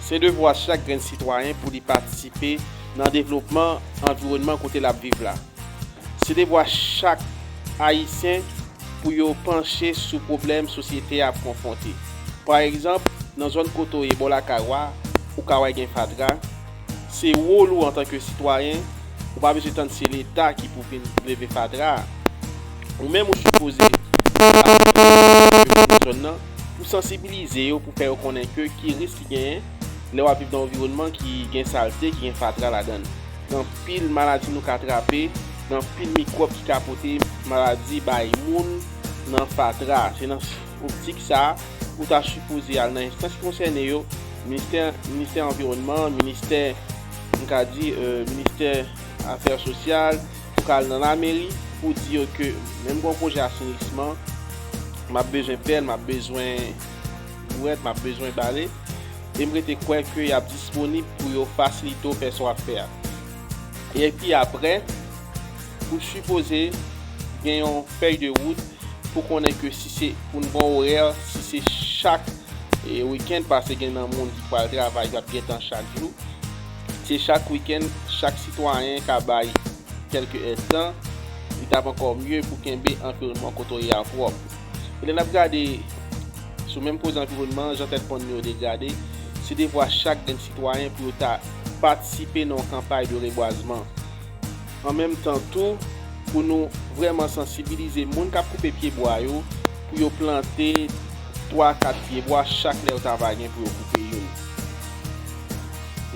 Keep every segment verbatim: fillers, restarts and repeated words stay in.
Se devwa chak grenn sitwayen pou li patisipe nan devlopman anviwònman kote l ap viv la. Se devwa chak Ayisyen pou yo panche sou pwoblèm sosyete a ap konfwonte. Pa egzanp, nan zòn kote w ye, bò lakay ou a, ou ka wè gen fatra. Se wòl ou antanke sitwayen, ou pa bezwen tann se Leta ki pou vin leve fatra a. Ou menm ou sipoze patisipe nan zòn nan pou sansibilize yo, pou fè yo konnen ke ki risk ki genyen lè w ap viv nan yon anviwònman ki gen salte, ki gen fatra ladan l. Gen anpil maladi nou ka trape, gen anpil mikwòb ki ka pote maladi bay moun nan fatra. Se nan optik sa a, ou ta sipoze al nan enstans ki konsène yo, ministè, ministè anviwònman, ministè, m ka di, euh, ministè afè sosyal, ou ka al nan lameri pou di yo ke menm gen yon pwojè asenisman, m ap bezwen pèl, m ap bezwen bourèt, m ap bezwen bale, e m rete kwè ke y ap disponib pou yo fasilite w fè sa w ap fè a. Epi apre, ou sipoze gen yon fèy de wout pou konnen ke si se pou n gen yon orè, si se chak, e, wikenn, paske gen nan moun ki pral travay, y ap gentan chak jou. Se chak wikenn, chak sitwayen ka bay kèlke èdtan, li t ap ankò mye pou kenbe anviwònman kote w ye a pwòp. E lè n ap gade sou menm koze anviwònman, jan tèt pòn yo degrade, se devwa chak grenn sitwayen pou yo ta patisipe nan yon kanpay de rebwazman. An menm tan tou, pou nou vrèman sansibilize moun k ap koupe pyebwa yo, pou yo plante twa, kat pyebwa chak lè yo ta va gen pou yo koupe youn.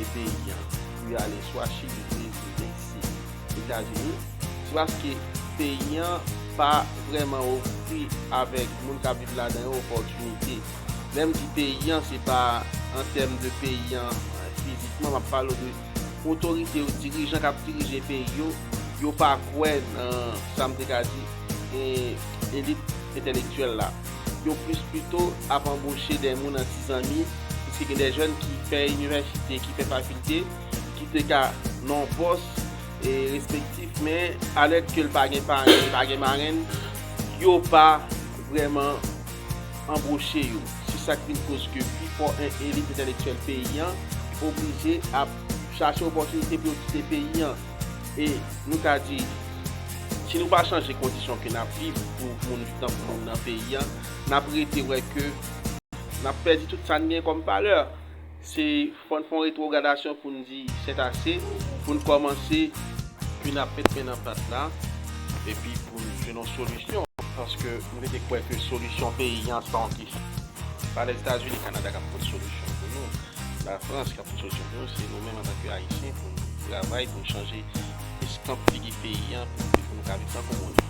E peyi an, pou y ale swa Chili, Brezil, Meksik, Etazini, se paske peyi an pa vrèman ofri avèk moun k ap viv ladan yo opòtinite. Lè m di peyi an, se pa an tèm de peyi an, eh, fizikman, m ap pale w de otorite yo, dirijan k ap dirije peyi yo, yo pa kwè nan sa m te ka di, eh, elit entèlektyèl la. Yo plis pito ap anboche de moun an ti zanmi, piske gen de jèn ki fè inivèsite, ki fè fakilte, ki te ka nan pòs, eh, respektif, men alèd ke l pa gen parenn, li pa gen marenn, yo pa vrèman anboche yo. Se sa k vin koz ke pifò en-, elit entèlektyèl peyi an oblije ap chache opòtinite pou yo kite peyi an. E nou ka di, si nou pa chanje kondisyon ke n ap viv pou moun viv tankou moun nan peyi an, n ap rete wè ke n ap pèdi tout sa n gen kòm valè. Se fò n fè yon retwogradasyon pou n di sètase, pou n kòmanse, pou n ap met men nan pat la, epi pou n jwenn yon solisyon. Paske m rete kwè ke solisyon peyi an, se pa yon kesyon. Pa Lèzetazini, Kanada k ap pote solisyon pou nou. Lafrans k ap pote solisyon pou nou. Se nou menm antanke Ayisyen pou n travay, pou n chanje eskanp figi peyi an, pou, pou nou ka viv tankou moun.